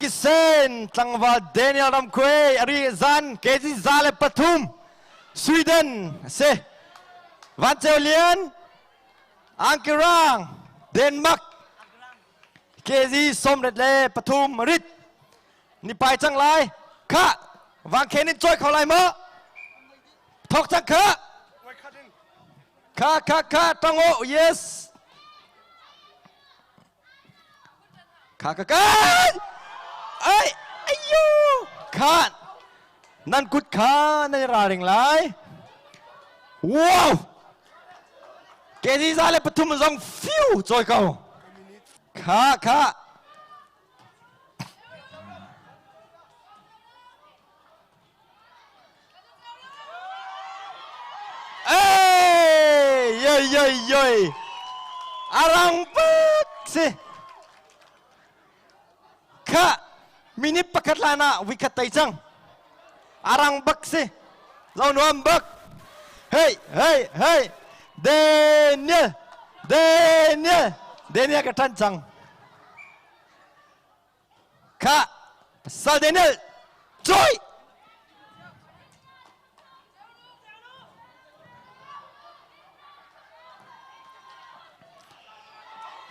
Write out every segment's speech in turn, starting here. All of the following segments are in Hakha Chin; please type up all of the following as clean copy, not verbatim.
Kisen tlangval Daniel Ramkhuai ari zan kg 103 Sweden si. Van Ceu Lian Angkirang Denmark kg 93 rit ni pai cang lai kha vangkhen in cawi kho lai maw thok cang kha kha kha kha tango yes Kha ka kai! Ai, ayu! Kha, nan kut kha nan i ralring lai. Wow! Kedi 103 zong fiu cawi ko. Kha, kha. Ey, yoi, yoi, yoi. Arang bak si. Kha, minute pakhat hlan ah wikhat tai cang. Arang bak si. Zo nuam bak. Hey, hey, hey. Daniel, Daniel, Daniel ka ṭan cang. Kha pasal Daniel cawi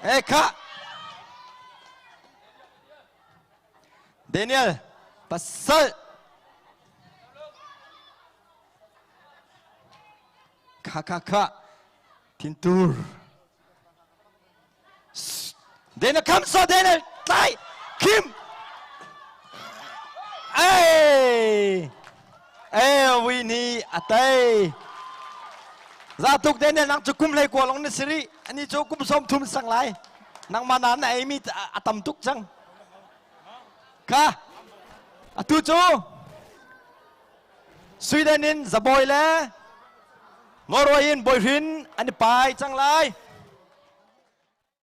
Eh kha Daniel pasal kha kha kha thintur Dena kham so dena tlai khim Ei Ei wi ni atei Za tuk dena nang chu kum hlei kwa long ni siri ani chu kum som thum sang lai nang ma na na ei mi atam tuk chang Ka atu chu Sweden in zaboy le Norway in boyhrin an i pai cang lai.